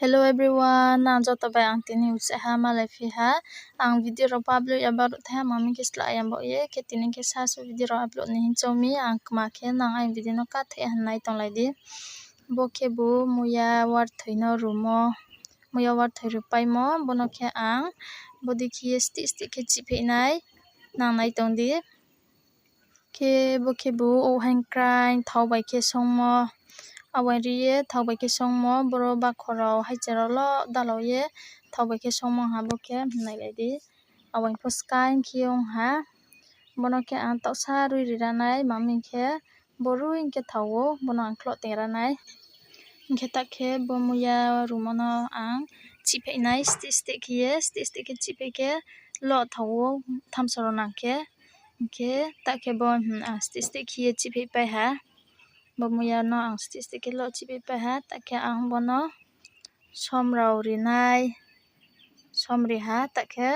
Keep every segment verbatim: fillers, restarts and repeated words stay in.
Hello everyone, nang joto bai ang tini uchih ha malai phi ha. Ang video rao upload ya baruh thai ha, mami khe slah ya baoh ye, khe tini khe sasu video rao upload ni hing choung mi, ang kma khe nang aini video no kathai ha nai tonglai di. Bo khebu muiya warthoi no rumo, muiya warthoi rupaimo, bono khe ang bodei khe ye stih stih khe chihpheih nai, nang nai tong di. Khe bo khebu ouhaing kraing thao bai khe songmo, awaing ri ye thao bai khe songmo, boro bakho rao haicha rao lo dalau ye thao bai khe songmo ha bo khe nailai di. Awaing pho skaing khe ong ha. Bono khe ang taohsa rui ri ra nai, mami khe bo rui hing khe thao wo, bono ang khloh teng ra nai. Hing khe ta khe bo muiya rumo no ang chihpheih nai, stih stih khe ye, stih stih khe chihpheih khe lo thao wo, thamso rao nang khe. Hing khe ta khe bo, hmm, ang stih stih khe ye chihpheihpai ha. Bo muiya no ang stih stih khe lo chihpheihpai ha, ta khe ang bono som rao ri nai, som ri ha, ta khe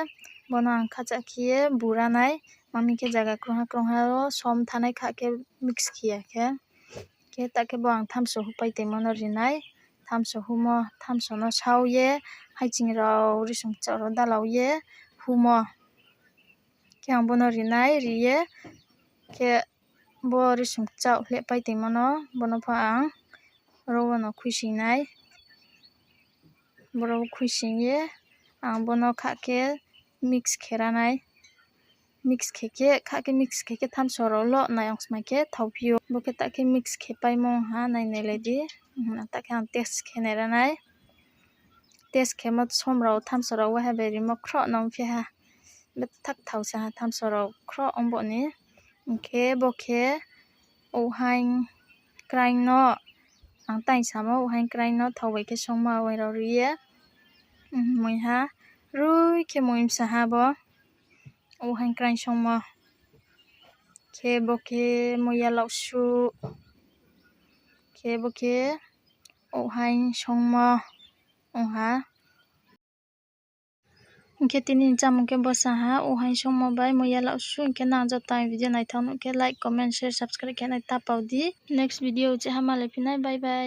bono ang khacha khe ye bu ra nai, mami khe zaga krungha krungha wo som thanai kha khe mix khe ya khe. Khe ta khe bo ang thamso hupai tongmo no ri nai, thamso humo, thamso no sao ye, haiching rao risung kchaoh rao dalau ye humo. Khe ang bono ri nai, ri ye khe bo risung kchaoh hlehpai tongmo no, bono pho ang ro wono khuising nai. Boro khuising ye ang bono kha khe mix khe ra nai. Mix khe khe, kha khe mix khe khe thamso rao lo nai ong smai khe thao phi ou. Bo khe ta khe mix khe paimo ong ha, nai nailai di. Ta khe ang taste khe nai ra nai. Taste khemo som rao thamso rao waiha bai rimo khroh no ong phi ha. Bethak thao sa ha thamso rao khroh ong bo ni. Hing khe bo khe ouhaing kraing no, ang tang samo ouhaing kraing no thao bai khe songmo awaing rao ri ye. Mui ha, rui khe mui bsa ha bo. Ouhaing kraing songmo. Khe bo khe muiya laohsuh. Khe bo khe ouhaing songmo ong ha. Hing khe tini ni chámung khe bo sa ha, ouhaing songmo bai muiya laohsuh. Hing khe nang joto aini video naithao nuh khe like, comment, share, subscribe khe nai ta pau di. Next video uchih ha malai phi nai, bye bye.